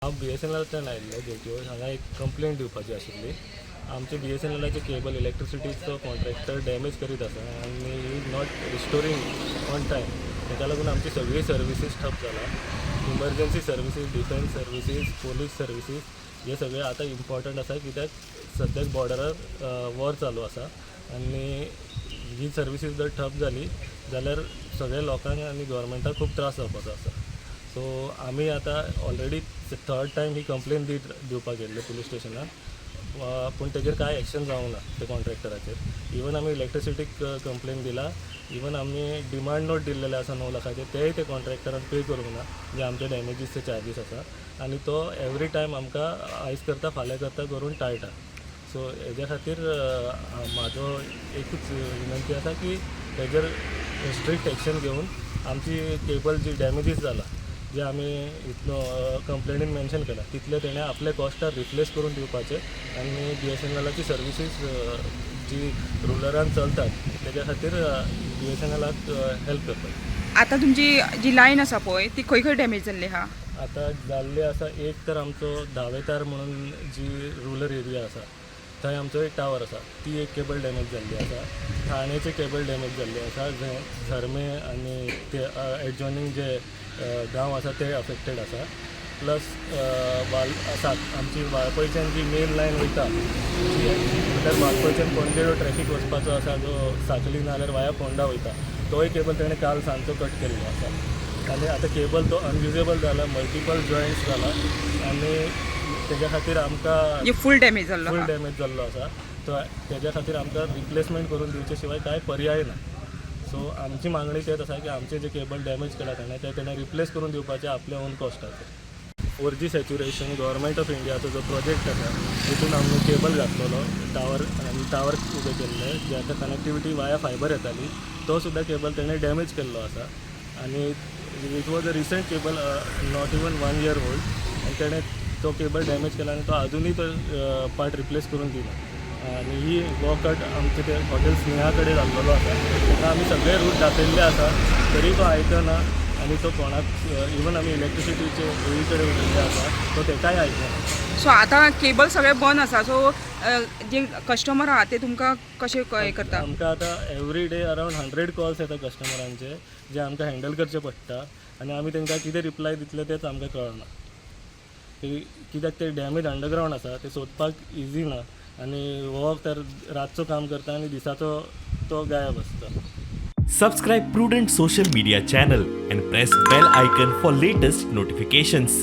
हांव बीएसएनएलांतल्यान आयिल्लो जेटीओ. हांगा एक कंप्लेन दिवपाची आशिल्ली. आमचे बीएसएनएलाचे केबल इलेक्ट्रिसिटीचो कॉन्ट्रॅक्टर डॅमेज करीत आसा आनी is not restoring on time. ताका लागून आमची सगळी सर्विसीस ठप जाला. Emergency services, defence services, police services हे सगळे आतां इम्पॉर्टंट आसा, कित्याक सद्याक बॉर्डरार वॉर चालू आसा आनी ही सर्विसीस जर ठप जाली जाल्यार सगळ्या लोकांक आनी गव्हर्मेंटाक खूब त्रास जावपाचो आसा. सो आमी आतां ऑलरेडी थर्ड टायम ही कंप्लेन दिवपाक गेल्ले पुलीस स्टेशनान, पूण तेजेर कांय एक्शन जावंक ना ते कॉन्ट्रॅक्टराचेर. इवन आमी इलेक्ट्रिसिटीक कंप्लेन दिला, इवन आमी डिमांड नोट दिल्लेले आसा 9 लाखाचे, तेय ते कॉन्ट्रॅक्टरान पे करूंक ना, जे आमचे डॅमेजीसचे चार्जीस आसा. आनी तो एवरी टायम आमकां आयज करता, फाल्यां करता करून टाळटा. सो हेज्या खातीर म्हाजो एकूच विनंती आसा की हेजेर स्ट्रिक्ट एक्शन घेवन आमची केबल जी डॅमेजीस जाला, जे आमी इतलो कंप्लेनीन मेन्शन केला, तितले तेणें आपल्या कॉस्टार रिप्लेस करून दिवपाचे आनी बीएसएनएलाची सर्विसीस जी रुरलान चलतात तेज्या खातीर बीएसएनएलाक हेल्प करपाक. आतां तुमची जी लायन आसा पळय, ती खंय खंय डॅमेज जाल्ली आहा? आतां जाल्ले आसा, एक तर आमचो धावेतार म्हणून जी रुरल एरिया आसा, थंय आमचो एक टावर आसा, ती एक केबल डॅमेज जाल्ली आसा. ठाण्याचे केबल डॅमेज जाल्ली आसा, जंय झर्मे आनी ते एडजॉयनींग जे गांव आसा ते अफेक्टेड आसा. प्लस वाल आसात आमची वाळपयच्यान जी मेन लायन वयता ती, म्हणल्यार वाळपयच्यान पणजे जो ट्रॅफीक वचपाचो आसा, जो साखळी नाल्यार वाया फोंडा वयता, तोय केबल तेणें काल सांजचो कट केल्लो आसा आनी आतां केबल तो अनयुजेबल जाला, मल्टिपल जॉयंट्स जाला आनी तेज्या खातीर आमकां म्हणजे फूल डॅमेज जाल्लो फूल आहा. डॅमेज जाल्लो आसा. तो तेज्या खातीर आमकां रिप्लेसमेंट करून दिवचे शिवाय कांय पर्याय ना. सो आमची मागणी तेच आसा की आमचे जे केबल डॅमेज केला तेणें, ते तेणें रिप्लेस करून दिवपाचे आपल्या own कॉस्टाचेर. 4G saturation government of इंडियाचो जो प्रोजेक्ट आसा, तितून आमी केबल घातलेलो, टावर आनी टावर उबे केल्ले, जे आतां कनेक्टिविटी वाया फायबर येताली, तो सुद्दां केबल तेणें डॅमेज केल्लो आसा. आनी it was a recent cable, not even one year old, आनी तेणें तो केबल डॅमेज केला आनी तो अजुनूय तो पार्ट रिप्लेस करून दिना. आनी ही हो कट आमचे ते हॉटेल स्नेहा कडेन जाल्लेलो आसा. ताका आमी सगळे रूट दाखयल्ले आसा, तरी तो आयकना. आनी तो कोणाक, इवन आमी इलेक्ट्रिसिटीचे एई कडेन उलयल्ले आसा, तो तेकाय आयकना. सो आतां केबल सगळे बंद आसा, सो जे कस्टमर आहा ते तुमकां कशें हें करता? आमकां आतां every day around 100 calls येता कस्टमरांचे, जे आमकां हँडल करचे पडटा आनी आमी तांकां कितें रिप्लाय दितले तेच आमकां कळना, की कित्याक ते डॅमेज अंडरग्रावंड आसा, ते सोदपाक इजी ना. आनी हो तर रातचो काम करता आनी दिसाचो तो गायब आसता. Subscribe Prudent Social Media channel and press bell icon for latest notifications.